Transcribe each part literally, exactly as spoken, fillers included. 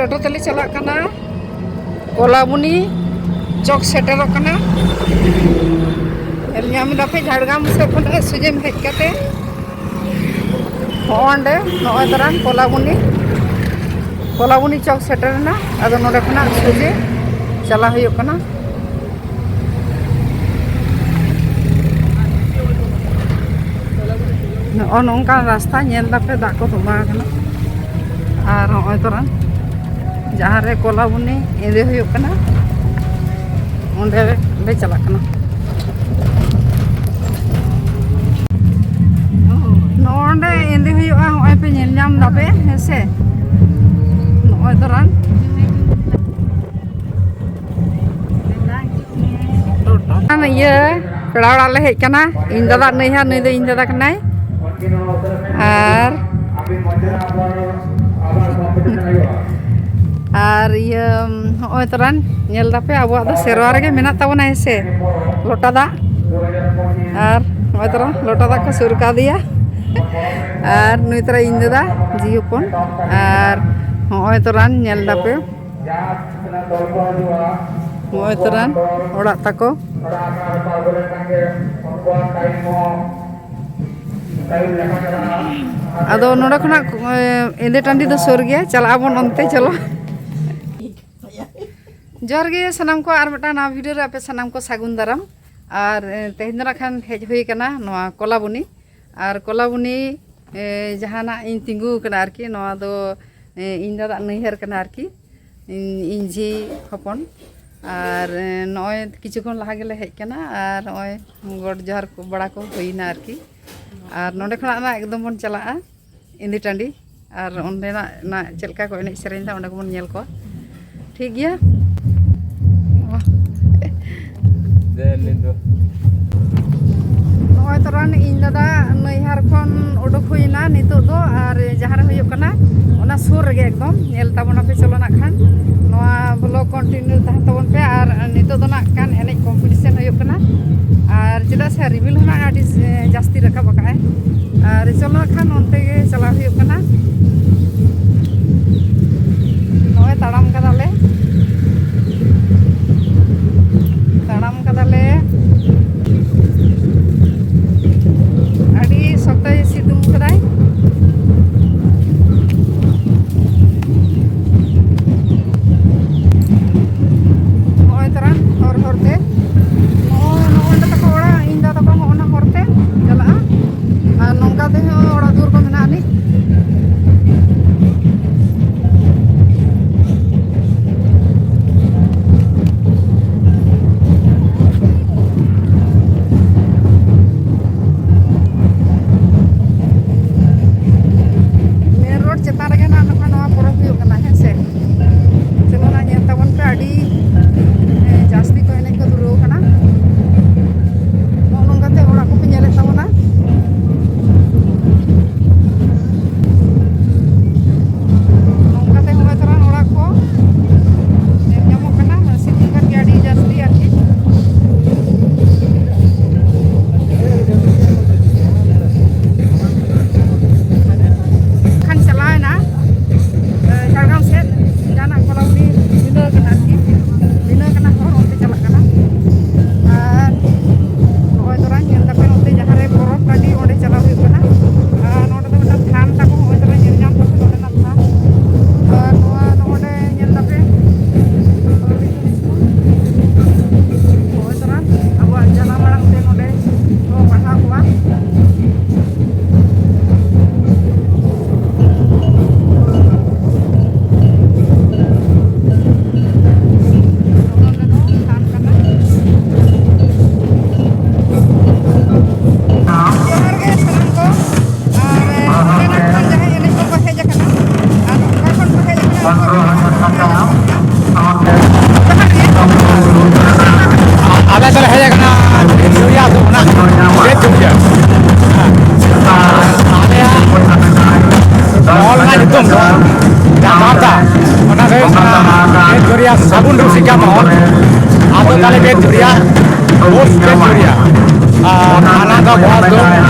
ᱴᱳᱴᱳ ᱛᱮᱞᱮ ᱪᱟᱞᱟᱜ ᱠᱟᱱᱟ, ᱠᱚᱞᱟᱵᱩᱱᱤ ᱪᱚᱠ ᱥᱮᱴᱮᱨᱚᱜ ᱠᱟᱱᱟ᱾ ᱧᱮᱞ ᱧᱟᱢ ᱮᱫᱟ ᱯᱮ ᱡᱷᱟᱲᱜᱨᱟᱢ ᱥᱮᱫ ᱠᱷᱚᱱᱟᱜ ᱥᱚᱡᱷᱮᱢ ᱦᱮᱡ ᱠᱟᱛᱮ ᱦᱚᱸᱜᱼᱚ ᱱᱚᱸᱰᱮ, ᱱᱚᱜᱼᱚᱭ ᱫᱟᱨᱟᱱ ᱠᱚᱞᱟᱵᱩᱱᱤ, ᱠᱚᱞᱟᱵᱩᱱᱤ ᱪᱚᱠ ᱥᱮᱴᱮᱨᱮᱱᱟ᱾ ᱟᱫᱚ ᱱᱚᱸᱰᱮ ᱠᱷᱚᱱᱟᱜ ᱥᱚᱡᱷᱮ ᱪᱟᱞᱟᱣ ᱦᱩᱭᱩᱜ ᱠᱟᱱᱟ᱾ ᱱᱚᱜᱼᱚ ᱱᱚᱝᱠᱟᱱ ᱨᱟᱥᱛᱟ ᱧᱮᱞ ᱫᱟᱯᱮ, ᱫᱟᱜ ᱠᱚ ᱛᱚᱸᱵᱟ ᱟᱠᱟᱱᱟ᱾ ᱟᱨ ᱱᱚᱜᱼᱚᱭ ᱛᱚᱨᱟᱝ ᱡᱟᱦᱟᱸ ᱨᱮ ᱠᱚᱞᱟᱵᱩᱱᱤ ᱤᱫᱤ ᱦᱩᱭᱩᱜ ᱠᱟᱱᱟ, ᱚᱸᱰᱮ ᱞᱮ ᱪᱟᱞᱟᱜ ᱠᱟᱱᱟ᱾ ᱱᱚᱜᱼᱚᱸᱰᱮ ᱤᱫᱤ ᱦᱩᱭᱩᱜᱼᱟ, ᱱᱚᱜᱼᱚᱭ ᱯᱮ ᱧᱮᱞ ᱧᱟᱢ ᱫᱟᱯᱮ, ᱦᱮᱸ ᱥᱮ? ᱱᱚᱜᱼᱚᱭ ᱛᱚᱨᱟᱝ ᱤᱭᱟᱹ ᱯᱮᱲᱟ ᱚᱲᱟᱜ ᱞᱮ ᱦᱮᱡ ᱠᱟᱱᱟ᱾ ᱤᱧ ᱫᱟᱫᱟ ᱱᱟᱹᱭᱦᱟᱨ, ᱱᱩᱭ ᱫᱚ ᱤᱧ ᱫᱟᱫᱟ ᱠᱟᱱᱟᱭ᱾ ᱟᱨ, ᱟᱨ ᱤᱭᱟᱹ ᱦᱚᱸᱜᱼᱚᱭ ᱛᱚᱨᱟᱱ ᱧᱮᱞ ᱫᱟᱯᱮ, ᱟᱵᱚᱣᱟᱜ ᱫᱚ ᱥᱮᱨᱣᱟ ᱨᱮᱜᱮ ᱢᱮᱱᱟᱜ ᱛᱟᱵᱚᱱᱟ, ᱦᱮᱸ ᱥᱮ? ᱞᱚᱴᱟ ᱫᱟᱜ᱾ ᱟᱨ ᱱᱚᱜᱼᱚᱭ ᱛᱚᱨᱟᱱ ᱞᱚᱴᱟ ᱫᱟᱜ ᱠᱚ ᱥᱩᱨ ᱠᱟᱣᱫᱮᱭᱟ᱾ ᱟᱨ ᱱᱩᱭ ᱛᱚᱨᱟ ᱤᱧ ᱫᱟᱫᱟ ᱡᱤ ᱦᱚᱯᱚᱱ᱾ ᱟᱨ ᱦᱚᱸᱜᱼᱚᱭ ᱛᱚᱨᱟᱱ ᱧᱮᱞ ᱫᱟᱯᱮ, ᱱᱚᱜᱼᱚᱭ ᱛᱚᱨᱟᱱ ᱚᱲᱟᱜ ᱛᱟᱠᱚ᱾ ᱟᱫᱚ ᱱᱚᱰᱮ ᱠᱷᱚᱱᱟᱜ, ᱮ, ᱮᱸᱫᱮ ᱴᱟᱺᱰᱤ ᱫᱚ ᱥᱩᱨ ᱜᱮᱭᱟ, ᱪᱟᱞᱟᱜ ᱟᱵᱚᱱ ᱚᱱᱛᱮ, ᱪᱚᱞᱚ᱾ ᱡᱚᱦᱟᱨ ᱜᱮ ᱥᱟᱱᱟᱢ ᱠᱚ, ᱟᱨ ᱢᱤᱫᱴᱟᱝ ᱱᱟᱣᱟ ᱵᱷᱤᱰᱤᱭᱳ ᱨᱮ ᱟᱯᱮ ᱥᱟᱱᱟᱢ ᱠᱚ ᱥᱟᱹᱜᱩᱱ ᱫᱟᱨᱟᱢ᱾ ᱟᱨ, ᱮ, ᱛᱮᱦᱮᱧ ᱫᱚ ᱱᱟᱜ ᱠᱷᱟᱱ ᱦᱮᱡ ᱦᱩᱭ ᱟᱠᱟᱱᱟ ᱱᱚᱣᱟ ᱠᱚᱞᱟᱵᱚᱱᱤ᱾ ᱟᱨ ᱠᱚᱞᱟᱵᱚᱱᱤ, ᱮ, ᱡᱟᱦᱟᱱᱟᱜ ᱤᱧ ᱛᱤᱸᱜᱩ ᱟᱠᱟᱱᱟ ᱟᱨᱠᱤ, ᱱᱚᱣᱟ ᱫᱚ, ᱮ, ᱤᱧ ᱫᱟᱫᱟ ᱱᱟᱹᱭᱦᱟᱹᱨ ᱠᱟᱱᱟ ᱟᱨᱠᱤ, ᱤᱧ, ᱤᱧ ᱡᱷᱤ ᱦᱚᱯᱚᱱ᱾ ᱟᱨ, ᱮ, ᱱᱚᱜᱼᱚᱭ ᱠᱤᱪᱷᱩ ᱠᱷᱚᱱ ᱞᱟᱦᱟ ᱜᱮᱞᱮ ᱦᱮᱡ ᱠᱟᱱᱟ, ᱟᱨ ᱱᱚᱜᱼᱚᱭ ᱜᱚᱰ ᱡᱚᱦᱟᱨ ᱠᱚ, ᱵᱟᱲᱟ ᱠᱚ ᱦᱩᱭᱱᱟ ᱟᱨᱠᱤ᱾ ᱟᱨ ᱱᱚᱸᱰᱮ ᱠᱷᱚᱱᱟᱜ ᱢᱟ ᱮᱠᱫᱚᱢ ᱵᱚᱱ ᱪᱟᱞᱟᱜᱼᱟ ᱤᱸᱫᱤ ᱴᱟᱺᱰᱤ, ᱟᱨ ᱚᱸᱰᱮᱱᱟᱜ ᱚᱱᱟ ᱪᱮᱫ ᱞᱮᱠᱟ ᱠᱚ ᱮᱱᱮᱡ ᱥᱮᱨᱮᱧ ᱮᱫᱟ, ᱚᱸᱰᱮ ᱜᱮᱵᱚᱱ ᱧᱮᱞ ᱠᱚᱣᱟ᱾ ᱴᱷᱤᱠ ᱜᱮᱭᱟ᱾ ᱫᱮ, ᱱᱤᱛ ᱫᱚ᱾ ᱱᱚᱜᱼᱚᱭ ᱛᱚᱨᱟᱱ ᱤᱧ ᱫᱟᱫᱟ ᱱᱟᱹᱭᱦᱟᱨ ᱠᱷᱚᱱ ᱩᱰᱩᱠ ᱦᱩᱭᱱᱟ ᱱᱤᱛᱚᱜ ᱫᱚ, ᱟᱨ ᱡᱟᱦᱟᱸ ᱨᱮ ᱦᱩᱭᱩᱜ ᱠᱟᱱᱟ ᱚᱱᱟ ᱥᱩᱨ ᱨᱮᱜᱮ ᱮᱠᱫᱚᱢ᱾ ᱧᱮᱞ ᱛᱟᱵᱚᱱᱟ ᱯᱮ, ᱪᱚᱞᱚ ᱱᱟᱜ ᱠᱷᱟᱱ ᱱᱚᱣᱟ ᱵᱞᱚᱜ ᱠᱚᱱᱴᱤᱱᱤᱭᱩ ᱛᱟᱦᱮᱱ ᱛᱟᱵᱚᱱ ᱯᱮ᱾ ᱟᱨ ᱱᱤᱛᱚᱜ ᱫᱚ ᱱᱟᱜ ᱠᱷᱟᱱ ᱮᱱᱮᱡ ᱠᱚᱢᱯᱤᱴᱤᱥᱮᱱ ᱦᱩᱭᱩᱜ ᱠᱟᱱᱟ, ᱟᱨ ᱪᱮᱫᱟᱜ ᱥᱮ ᱨᱤᱢᱤᱞ ᱦᱚᱸ ᱱᱟᱜ ᱟᱹᱰᱤ ᱡᱟᱹᱥᱛᱤ ᱨᱟᱠᱟᱵ ᱟᱠᱟᱫᱼᱟᱭ᱾ ᱟᱨ ᱪᱚᱞᱚ ᱱᱟᱜ ᱠᱷᱟᱱ ᱚᱱᱛᱮ ᱜᱮ ᱪᱟᱞᱟᱣ ᱦᱩᱭᱩᱜ ᱠᱟᱱᱟ᱾ ᱛᱟᱲᱟᱢ ᱠᱟᱫᱟᱞᱮ, ᱛᱟᱲᱟᱢ ᱠᱟᱫᱟᱞᱮ᱾ ᱟᱹᱰᱤ ᱥᱚᱠᱛᱚᱭ ᱥᱤᱛᱩᱝ ᱠᱟᱫᱟᱭ᱾ ᱱᱚᱜᱼᱚᱭ ᱛᱟᱨᱟ ᱦᱚᱨ ᱦᱚᱨ ᱛᱮ, ᱱᱚᱜᱼᱚᱭ ᱱᱚᱜᱼᱚᱭ ᱛᱟᱠᱚ ᱚᱲᱟᱜ, ᱤᱧ ᱫᱟᱫᱟ ᱛᱟᱠᱚ ᱦᱚᱸ ᱚᱱᱟ ᱦᱚᱨ ᱛᱮ ᱪᱟᱞᱟᱜᱼᱟ᱾ ᱟᱨ ᱱᱚᱝᱠᱟ ᱛᱮᱦᱚᱸ ᱚᱲᱟᱜ ᱫᱩᱣᱟᱹᱨ ᱠᱚ ᱢᱮᱱᱟᱜ ᱟᱹᱱᱤᱡ᱾ ᱢᱮᱱ ᱨᱳᱰ ᱪᱮᱛᱟᱱ ᱨᱮᱜᱮ ᱱᱟᱜ ᱱᱚᱝᱠᱟ ᱱᱚᱣᱟ ᱯᱚᱨᱚᱵᱽ ᱦᱩᱭᱩᱜ ᱠᱟᱱᱟ, ᱦᱮᱸ ᱥᱮ᱾ ᱪᱚᱞᱚ ᱱᱟᱜ ᱧᱮᱞ ᱛᱟᱵᱚᱱ ᱯᱮ, ᱟᱹᱰᱤ, ᱮ, ᱡᱟᱹᱥᱛᱤ ᱠᱚ ᱮᱱᱮᱡ ᱠᱚ ᱫᱷᱩᱨᱟᱹᱣ ᱠᱟᱱᱟ᱾ ᱱᱚᱜᱼᱚ ᱱᱚᱝᱠᱟ ᱛᱮ ᱚᱲᱟᱜ ᱠᱚᱯᱮ ᱧᱮᱞᱮᱫ ᱛᱟᱵᱚᱱᱟ᱾ ᱱᱚᱝᱠᱟ ᱛᱮ ᱦᱚᱸᱜᱼᱚᱭ ᱛᱚᱨᱟ ᱚᱲᱟᱜ ᱠᱚ ᱧᱮᱞ ᱧᱟᱢᱚᱜ ᱠᱟᱱᱟ᱾ ᱥᱤᱛᱩᱝ ᱠᱟᱱ ᱜᱮᱭᱟ ᱟᱹᱰᱤ ᱡᱟᱹᱥᱛᱤ ᱟᱨᱠᱤ᱾ ᱠᱷᱟᱱ ᱪᱟᱞᱟᱣᱮᱱᱟ, ᱮ, ᱡᱷᱟᱲᱜᱨᱟᱢ ᱥᱮᱫ ᱡᱟᱦᱟᱱᱟᱜ ᱠᱚᱞᱟᱣᱩᱰᱤ ᱵᱷᱤᱱᱟᱹ ᱠᱟᱱᱟ ᱟᱨᱠᱤ, ᱵᱷᱤᱱᱟᱹ ᱠᱟᱱᱟ ᱦᱚᱨ, ᱚᱱᱛᱮ ᱪᱟᱞᱟᱜ ᱠᱟᱱᱟ᱾ ᱟᱨ ᱱᱚᱜᱼᱚᱭ ᱛᱚᱨᱟ ᱧᱮᱞ ᱫᱟᱯᱮ ᱱᱚᱛᱮ ᱡᱟᱦᱟᱸ ᱨᱮ ᱯᱚᱨᱚᱵᱽ ᱴᱟᱺᱰᱤ, ᱚᱸᱰᱮ ᱪᱟᱞᱟᱣ ᱦᱩᱭᱩᱜ ᱠᱟᱱᱟ᱾ ᱟᱨ ᱱᱚᱰᱮ ᱫᱚ ᱢᱤᱫᱴᱟᱝ ᱛᱷᱟᱱ ᱛᱟᱠᱚ, ᱱᱚᱜᱼᱚᱭ ᱛᱚᱨᱟ ᱧᱮᱞ ᱧᱟᱢ ᱫᱟᱯᱮ ᱱᱚᱰᱮᱱᱟᱜ ᱛᱷᱟᱱ᱾ ᱟᱨ ᱱᱚᱣᱟ ᱱᱚᱰᱮ ᱧᱮᱞ ᱫᱟᱯᱮ ᱱᱚᱜᱼᱚᱭ ᱛᱚᱨᱟ ᱟᱵᱚᱣᱟᱜ ᱡᱟᱱᱟᱢ ᱟᱲᱟᱝ ᱛᱮ ᱱᱚᱰᱮ ᱠᱚ ᱯᱟᱲᱦᱟᱣ ᱠᱚᱣᱟ᱾ ᱡᱚᱦᱟᱨ ᱜᱮ ᱥᱟᱱᱟᱢ ᱠᱚ᱾ ᱟᱨ ᱱᱚᱰᱮᱱᱟᱜ ᱠᱷᱚᱱ ᱡᱟᱦᱟᱸᱭ ᱮᱱᱮᱡ ᱠᱚᱠᱚ ᱦᱮᱡ ᱟᱠᱟᱱᱟ, ᱟᱨ ᱚᱠᱟ ᱠᱷᱚᱱ ᱠᱚ ᱦᱮᱡ ᱟᱠᱟᱱᱟ, ᱩᱱᱠᱩ ᱠᱚ ᱡᱚᱦᱟᱨ ᱜᱮ᱾ ᱟᱞᱮ ᱫᱚᱞᱮ ᱦᱮᱡ ᱟᱠᱟᱱᱟ ᱵᱮᱫ ᱡᱩᱨᱤᱭᱟ ᱟᱹᱛᱩ ᱠᱷᱚᱱᱟᱜ, ᱵᱮᱫ ᱡᱩᱨᱤᱭᱟ᱾ ᱟᱞᱮᱭᱟᱜ ᱢᱚᱦᱚᱞ ᱨᱮᱱᱟᱜ ᱧᱩᱛᱩᱢ ᱫᱚ ᱡᱟᱦᱟᱸ ᱫᱟᱨᱫᱟ, ᱚᱱᱟ ᱫᱚ ᱦᱩᱭᱩᱜ ᱠᱟᱱᱟ ᱵᱮᱫ ᱡᱩᱨᱤᱭᱟ ᱥᱟᱹᱜᱩᱱ ᱨᱩᱥᱤᱠᱟ ᱢᱚᱦᱚᱞ᱾ ᱟᱫᱚ ᱛᱟᱦᱞᱮ ᱵᱮᱫ ᱡᱩᱨᱤᱭᱟ, ᱯᱳᱥᱴ ᱵᱮᱫ ᱡᱩᱨᱤᱭᱟ᱾ ᱟᱨ ᱛᱷᱟᱱᱟ ᱫᱚ ᱵᱚᱥ ᱫᱚ,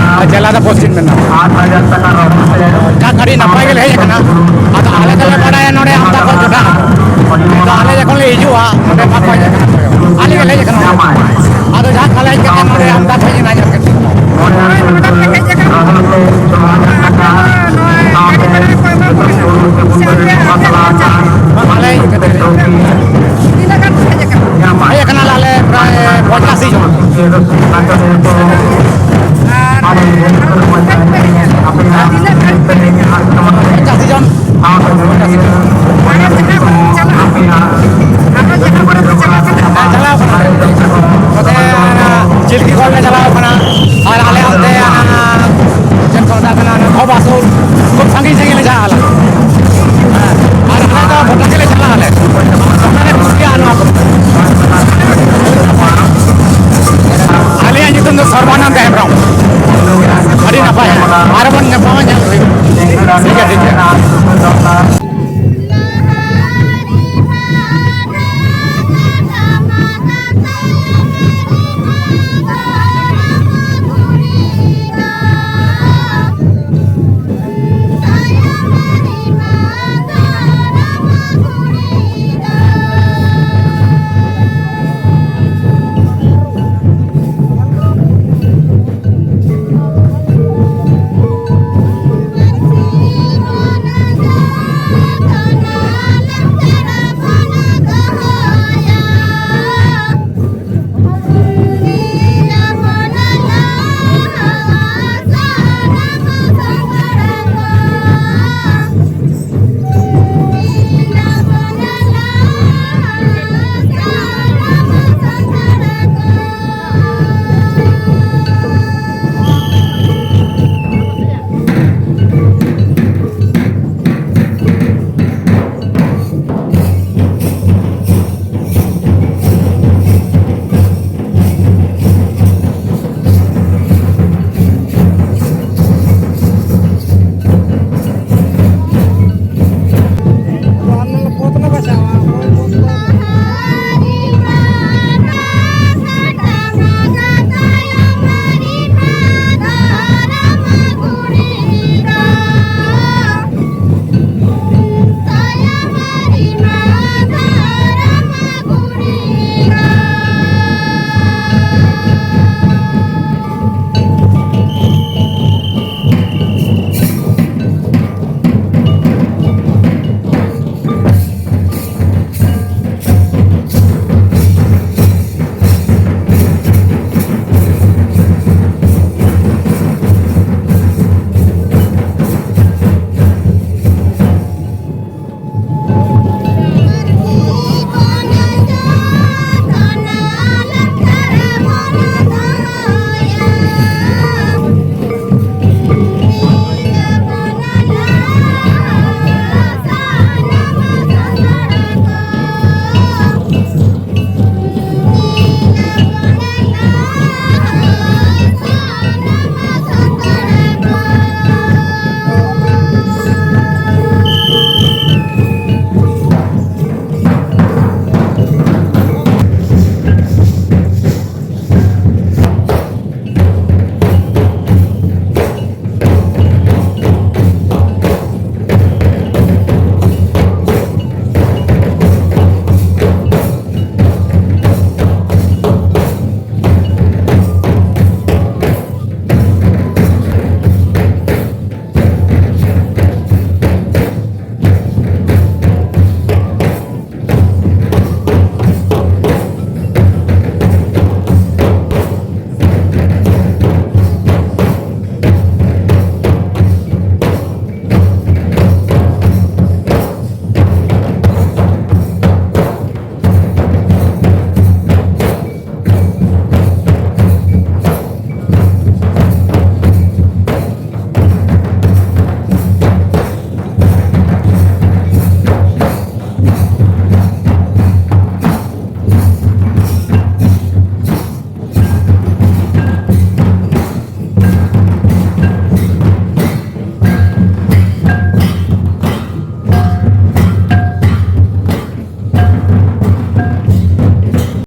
ᱡᱮᱞᱟ ᱫᱚ ᱯᱚᱥᱪᱤᱢ ᱢᱮᱫᱽᱱᱟᱯᱩᱨ᱾ ᱡᱟᱠ, ᱟᱹᱰᱤ ᱱᱟᱯᱟᱭ ᱜᱮᱞᱮ ᱦᱮᱡ ᱟᱠᱟᱱᱟ᱾ ᱟᱫᱚ ᱟᱞᱮ ᱫᱚᱞᱮ ᱵᱟᱲᱟᱭᱟ ᱱᱚᱰᱮ ᱟᱢᱫᱟ ᱠᱚ ᱡᱚᱴᱟᱣ ᱟᱠᱚ᱾ ᱟᱫᱚ ᱟᱞᱮ ᱡᱚᱠᱷᱚᱱ ᱞᱮ ᱦᱤᱡᱩᱜᱼᱟ, ᱱᱚᱰᱮ ᱵᱟᱠᱚ ᱦᱮᱡ ᱟᱠᱟᱱᱟ ᱚᱠᱚᱭ ᱦᱚᱸ᱾ ᱟᱞᱮ ᱜᱮᱞᱮ ᱦᱮᱡ ᱟᱠᱟᱱᱟ ᱱᱚᱰᱮ᱾ ᱟᱫᱚ ᱡᱟᱦᱟᱸ ᱠᱷᱟᱱ ᱞᱮ ᱦᱮᱡ ᱠᱟᱛᱮ ᱱᱚᱰᱮ ᱟᱢᱫᱟ ᱠᱚ ᱦᱮᱡ ᱮᱱᱟ ᱧᱮᱞ ᱠᱟᱛᱮ᱾ ᱱᱚᱰᱮ ᱠᱷᱚᱱ ᱞᱮ ᱦᱮᱡ ᱟᱠᱟᱱᱟ᱾ ᱱᱚᱣᱟ ᱜᱟᱹᱰᱤ ᱵᱷᱟᱲᱟ ᱠᱚ ᱮᱢᱟ ᱠᱚ ᱠᱟᱱᱟ᱾ ᱥᱮ ᱟᱯᱮ, ᱟᱯᱮ ᱠᱷᱚᱨᱪᱟ? ᱵᱟᱝ, ᱟᱞᱮ ᱦᱮᱡ ᱠᱟᱛᱮ ᱞᱮ ᱦᱤᱡᱩᱜᱼᱟ᱾ ᱛᱤᱱᱟᱹᱜ ᱜᱟᱱ ᱯᱮ ᱦᱮᱡ ᱟᱠᱟᱱᱟ? ᱦᱮᱡ ᱟᱠᱟᱱᱟᱞᱮ ᱟᱞᱮ ᱯᱨᱟᱭ ᱯᱚᱸᱪᱟᱥᱤ ᱡᱚᱱ᱾